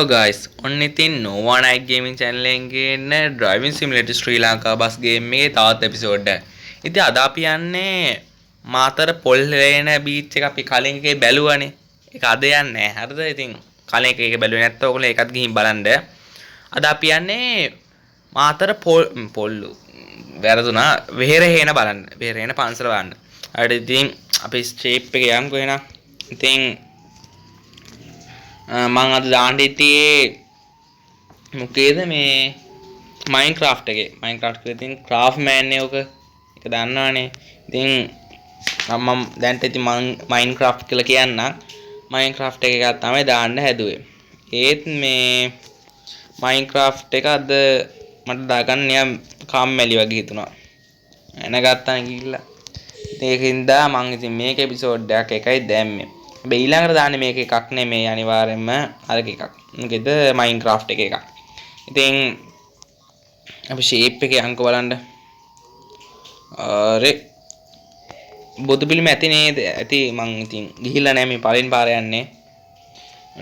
Guys, ඔන්න ඉතින් Nova Night Gaming channel එකෙන් ගේන Driving Simulator ශ්‍රී ලංකා බස් ගේම් එකේ තවත් එපිසෝඩ් එකක්. ඉතින් අද අපි යන්නේ මාතර පොල්ලේන බීච් එක. අපි කලින් එකේ බැලුවනේ. ඒක අද යන්නේ නැහැ. හරිද? ඉතින් කලින් එක බැලුවේ නැත්නම් ඔයගොල්ලෝ ඒකත් ගිහින් බලන්න. අද අපි යන්නේ මාතර පොල් පොල්ලු වැරදුනා, වෙහෙරහේන බලන්න. වෙහෙරහේන පන්සල බලන්න. හරි, ඉතින් අපි ෂේප් එක යමුකෝ එහෙනම්. ඉතින් මං අද දාන්න හිටියේ මොකේද මේ මයින්ක්‍රාෆ්ට් එකේ. මයින්ක්‍රාෆ්ට් එකේ ඉතින් ක්‍රාෆ්ට් මෑන් නේ ඔක. ඒක දන්නවනේ. ඉතින් මම දැන්ට ඉතින් මං මයින්ක්‍රාෆ්ට් කියලා කියන්නම්. මයින්ක්‍රාෆ්ට් එක එකක් තමයි දාන්න හැදුවේ. ඒත් මේ මයින්ක්‍රාෆ්ට් එක අද මට දාගන්න නිකන් කම්මැලි වගේ හිතුණා. එන ගත්තා ගිහිල්ලා. ඉතින් ඒකින්ද මං ඉතින් මේක එපිසෝඩ් එකක් එකයි දැම්මේ. හැබැයි ඊළඟට දාන්නේ මේක එකක් නෙමෙයි, අනිවාර්යෙන්ම අරක එකක්. මොකද මයින්ක්‍රාෆ්ට් එක එකක්. ඉතින් අපි ෂේප් එකේ අංක බලන්න. අරේ බුදු පිළිම ඇති නේද? ඇති. මං ඉතින් ගිහිල්ලා නෑ, මේ පළවෙනි පාර යන්නේ.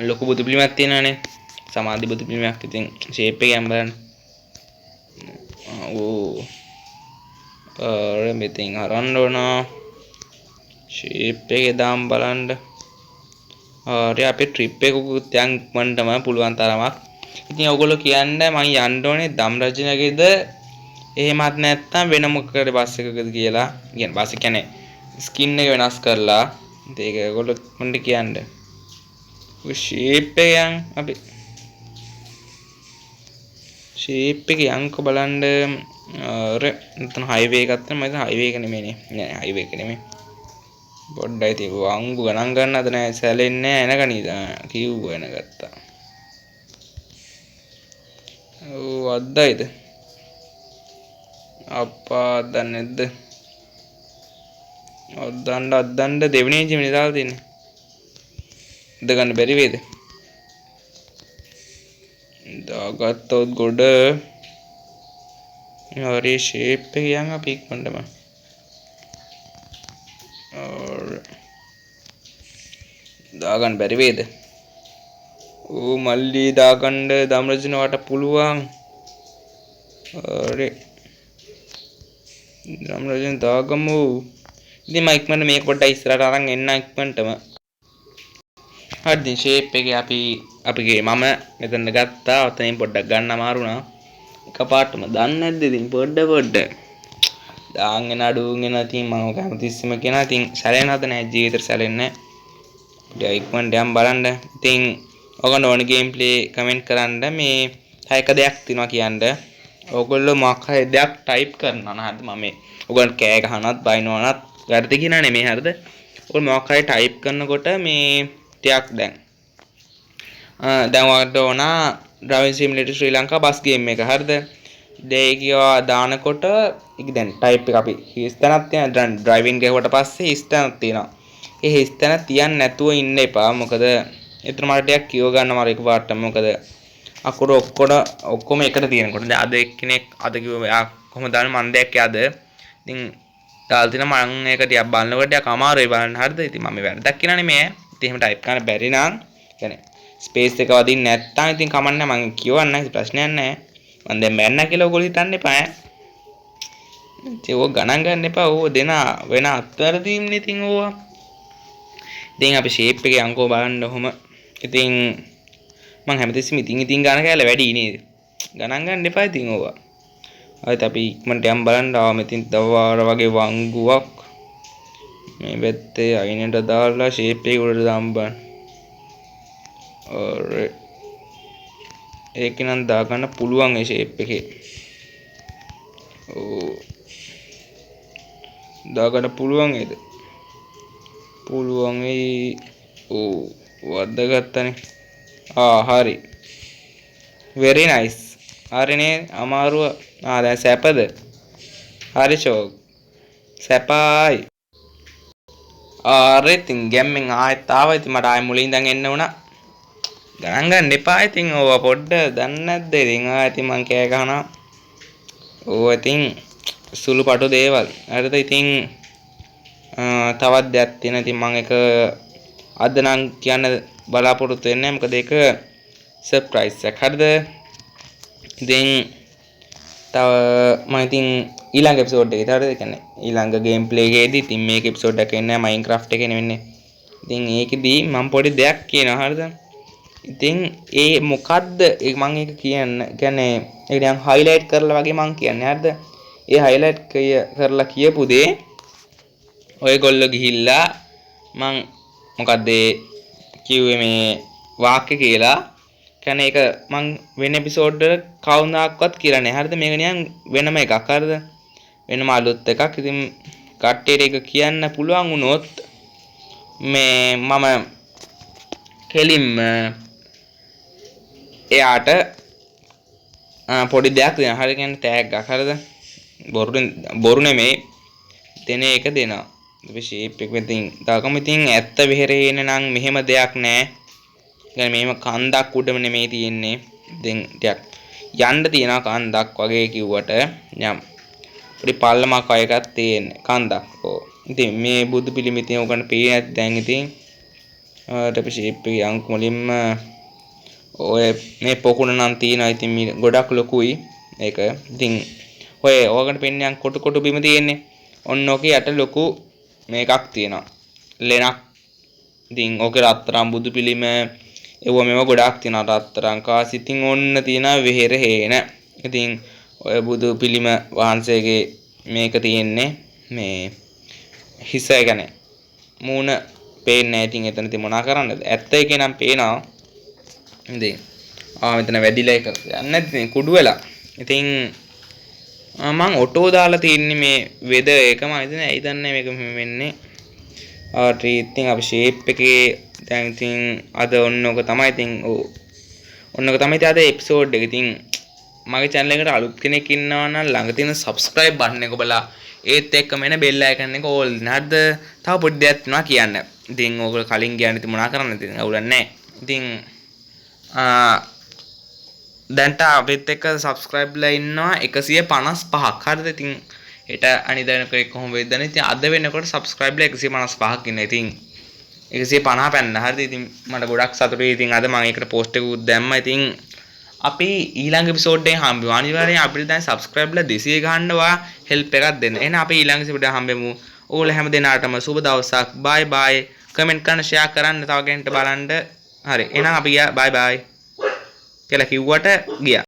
ලොකු බුදු පිළිමයක් තියෙනවනේ. සමාධි බුදු පිළිමයක්. ඉතින් ෂේප් එක යන් බලන්න. ඕ. අර මෙතෙන් හරන්න ඕන. ෂේප් එකේ දාම් බලන්න. හරි, අපේ ට්‍රිප් එකකුත් යන් ඉක්මනටම පුළුවන් තරමක්. ඉතින් ඔයගොල්ලෝ කියන්න මං යන්න ඕනේ ධම්රජනගේද එහෙමත් නැත්නම් වෙන මොකකද බස් එකකද කියලා. කියන්නේ බස් එක කියන්නේ ස්කින් එක වෙනස් කරලා. ඉතින් ඒක ඔයගොල්ලෝ මන්ට කියන්න. ඔය ෂේප් එක යන්, අපි ෂේප් එක යන්කෝ බලන්න. අර මෙතන හයිවේ එකක් තියෙනවා. මම හිතන්නේ හයිවේ එක නෙමෙයිනේ. නෑ, හයිවේ එක නෙමෙයි. පොඩ්ඩයි ඉතින් වංගු ගණන් ගන්න අද නෑ, සැලෙන්නේ නෑ. එනගනීද කිව්ව එන ගත්තා. ඔව්, අද්දයිද අප්පා අද්දන්නේ නැද්ද? අද්දන්න අද්දන්න දෙවෙනි එන්ජින් නේ දාලා තියෙන්නේ. අද්ද ගන්න බැරි වේද? දාගත්තොත් ගොඩ. හරි, ෂේප් එක යන් අපි ඉක්මනටම. දාගන්න බැරි වේද? ඕ මල්ලි, දාගන්න දම්රජන වට පුළුවන්. හරි, දම්රජන දාගමු. ඉතින් මම ඉක්මනට මේක පොඩ්ඩක් ඉස්සරහට අරන් එන්න ඉක්මනටම. හරි, ඉතින් ෂේප් එකේ අපි අපිගේ මම මෙතන ගත්තා. ඔතනින් පොඩ්ඩක් ගන්න අමාරු වුණා. එකපාරටම දන්නේ නැද්ද? ඉතින් පොඩ පොඩ දාන් එන අඩුවන් එන. ඉතින් මම ඔක හැමතිස්සෙම කියනවා. ඉතින් සැලෙන්න හද නෑ, ජීවිතේට සැලෙන්නේ නෑ. පොඩි ඉක්මනට යන් බලන්න. ඉතින් ඔයගොල්ලෝ ඕන ගේම් ප්ලේ කමෙන්ට් කරන්න. මේ තව එක දෙයක් තියෙනවා කියන්න. ඔයගොල්ලෝ මොකක් හරි දෙයක් ටයිප් කරනවා නම්, හරිද, මම මේ ඔයගොල්ලන්ට කෑ ගහනවත් බයිනවනත් වැරදි කියනා නෙමෙයි, හරිද? ඔයගොල්ලෝ මොකක් හරි ටයිප් කරනකොට මේ ටිකක් දැන් දැන් ඔයාලට ඕන ඩ්‍රයිවිං සිමුලේටර් ශ්‍රී ලංකා බස් ගේම් එක, හරිද? ඒක ඒවා දානකොට ඒක දැන් ටයිප් එක අපි හිස් තැනක් තියෙනවා. දැන් ඩ්‍රයිවිං ගැහුවට පස්සේ හිස් තැනක් තියෙනවා. ඒ හිස් තැන තියන්න නැතුව ඉන්න එපා. මොකද එතන මට ටිකක් කියව ගන්න අමාරු එකපාරටම. මොකද අකුරු ඔක්කොම ඔක්කොම එකට තියෙනකොට දැන් අද එක්කෙනෙක් අද කිව්ව එයා කොහොමද දාන්නේ මං දැක්කේ අද. ඉතින් දාලා තියෙනවා. මං ඒක ටිකක් බලනකොට ටිකක් අමාරුයි බලන්න, හරිද? ඉතින් මම මේ වැරද්දක් කියනා නෙමෙයි ඈ. ඉතින් එහෙම ටයිප් කරන්න බැරි නම්, කියන්නේ ස්පේස් එක වදින්න නැත්තම් ඉතින් කමක් නෑ, මං කියවන්න, ඉතින් ප්‍රශ්නයක් නෑ. මං දැන් මැන්න කියලා ඔයගොල්ලෝ හිතන්න එපා ඈ. ඉතින් ඕක ගණන් ගන්න එපා. ඕව දෙන වෙන අත්වැරදීම්නේ ඉතින් ඕවා. ඉතින් අපි ෂේප් එකේ අංකෝ බලන්න ඔහොම. ඉතින් මං හැමතිස්සෙම ඉතින් ඉතින් ගන්න කෑල්ල වැඩි නේද? ගණන් ගන්න එපා ඉතින් ඕවා. ආයෙත් අපි ඉක්මනට යන් බලන්න. ආව මෙතින් තව අර වගේ වංගුවක් මේ පැත්තේ අයිනට දාලා ෂේප් එක උඩට දාන්න බලන්න. ඔරේ ඒක නම් දාගන්න පුළුවන් ඒ ෂේප් එකේ. ඔව්, දාගන්න පුළුවන් නේද? පුළුවන් ඒ. ඔව්, වද්දාගත්තනේ. ආ හරි, very nice. හරිනේ අමාරුව. ආ දැන් සැපද? හරි ෂෝක්, සැපයි. ආ ඉතින් ගැම්මෙන් ආයෙත් ආවා. ඉතින් මට ආයෙ මුලින් ඉඳන් එන්න වුණා. ගණන් ගන්න එපා ඉතින් ඕවා පොඩ්ඩ දන්නේ නැද්ද ඉතින්. ආ ඉතින් මං කෑ ගහනවා. ඕවා ඉතින් සුළු පටු දේවල්, හරිද? ඉතින් තවත් දෙයක් තියෙනවා. ඉතින් මං ඒක අද නම් කියන්න බලාපොරොත්තු වෙන්නේ නැහැ. මොකද ඒක සර්ප්‍රයිස් එකක්. හරිද? ඉතින් තව මම ඉතින් ඊළඟ එපිසෝඩ් එකේ, හරිද? ඒ කියන්නේ ඊළඟ ගේම් ප්ලේ එකේදී, ඉතින් මේක එපිසෝඩ් එකක් එන්නේ මයින්ක්‍රාෆ්ට් එකේ නෙවෙන්නේ. ඉතින් ඒකෙදී මම පොඩි දෙයක් කියනවා, හරිද? ඉතින් ඒ මොකද්ද ඒ මං ඒක කියන්න කියන්නේ, ඒක නිකන් හයිලයිට් කරලා වගේ මං කියන්නේ, හරිද? ඒ හයිලයිට් කරලා කියපු දේ ඔයගොල්ලෝ ගිහිල්ලා මං මොකද්ද ඒ කිව්වේ මේ වාක්‍ය කියලා කියන්නේ, ඒක මං වෙන එපිසෝඩ් වල කවුදාක්වත් කියලා නෑ, හරිද? මේක නිකන් වෙනම එකක්, හරිද? වෙනම අලුත් එකක්. ඉතින් කට්ටියට ඒක කියන්න පුළුවන් වුණොත් මේ මම කෙලින්ම එයාට පොඩි දෙයක් දෙනවා. හරි, කියන්නේ තෑග්ගක්, හරිද? බොරු බොරු නෙමෙයි, දෙන එක දෙනවා. අපි ෂේප් එක ඉතින් තවකම ඉතින් ඇත්ත වෙහෙරේ එන නම් මෙහෙම දෙයක් නෑ. කියන්නේ මෙහෙම කන්දක් උඩම නෙමෙයි තියෙන්නේ. ඉතින් ටිකක් යන්න තියෙනවා කන්දක් වගේ කිව්වට යම් පොඩි පල්ලමක් වගේ එකක් තියෙන්නේ කන්දක්. ඔව්. ඉතින් මේ බුදු පිළිම ඉතින් ඔයගොල්ලන්ට පේන්නේ නැති දැන්. ඉතින් ඔයාලට අපි ෂේප් එක යන්කෝ මුලින්ම. ඔය මේ පොකුණ නම් තියෙනවා. ඉතින් මේ ගොඩක් ලොකුයි ඒක. ඉතින් ඔය ඔයගොල්ලන්ට පේන්නේ යන් කොටු කොටු බිම තියෙන්නේ. ඔන්න ඕකේ යට ලොකු මේකක් තියෙනවා. ලෙනක්. ඉතින් ඕකේ රත්තරන් බුදු පිළිම ඒව මේව ගොඩක් තියෙනවා. රත්තරන් කාසි. ඉතින් ඔන්න තියෙනවා වෙහෙර හේන. ඉතින් ඔය බුදු පිළිම වහන්සේගේ මේක තියෙන්නේ, මේ හිස ගැන මූණ පේන්නේ නැහැ. ඉතින් එතන ඉතින් මොනා කරන්නද? ඇත්ත එකේ නම් පේනවා. ඉතින් ආ මෙතන වැඩිලා එක යන්නේ නැති ඉතින් කුඩු වෙලා. ඉතින් මං ඔටෝ දාලා තින්නේ මේ වෙදර් එක. මං හිතන්නේ ඇයි දන්නේ මේක මෙහෙම වෙන්නේ. ආ ට්‍රී. ඉතින් අපි ෂේප් එකේ දැන් ඉතින් අද ඔන්න ඔක තමයි. ඉතින් ඔව්, ඔන්න ඔක තමයි ඉතින් අද එපිසෝඩ් එක. ඉතින් මගේ චැනල් එකට අලුත් කෙනෙක් ඉන්නවා නම් ළඟ තියෙන සබ්ස්ක්‍රයිබ් බටන් එක ඔබලා ඒත් එක්කම එන බෙල් අයිකන් එක ඕල් දෙන්න. හරිද? තව පොඩි දෙයක් තියෙනවා කියන්න. ඉතින් ඕගොල්ලෝ කලින් කියන්නේ ඉතින් මොනා කරන්නද, ඉතින් අවුලක් නැහැ. ඉතින් දැන්ට අපිත් එක්ක සබ්ස්ක්‍රයිබ් ලා ඉන්නවා 155ක්. හරිද? ඉතින් හෙට අනිදා වෙනකොට කොහොම වෙයිද දන්නේ. ඉතින් අද වෙනකොට සබ්ස්ක්‍රයිබ් ලා 155ක් ඉන්නවා. ඉතින් 150 පැන්න. හරිද? ඉතින් මට ගොඩක් සතුටුයි. ඉතින් අද මම ඒකට පෝස්ට් එකකුත් දැම්මා. ඉතින් අපි ඊළඟ එපිසෝඩ් එකෙන් හම්බෙමු. අනිවාර්යෙන් අපිට දැන් සබ්ස්ක්‍රයිබ් ලා 200 ගහන්න ඔයා හෙල්ප් එකක් දෙන්න. එහෙනම් අපි ඊළඟ එපිසෝඩ් එකෙන් හම්බෙමු. ඔයාලා හැම දෙනාටම සුබ දවසක්. බයි බයි. කමෙන්ට් කරන්න, ෂෙයා කරන්න, තව කෙනෙක්ට බලන්න. හරි. එහෙනම් අපි ගියා. බයි බයි කියලා කිව්වට ගියා.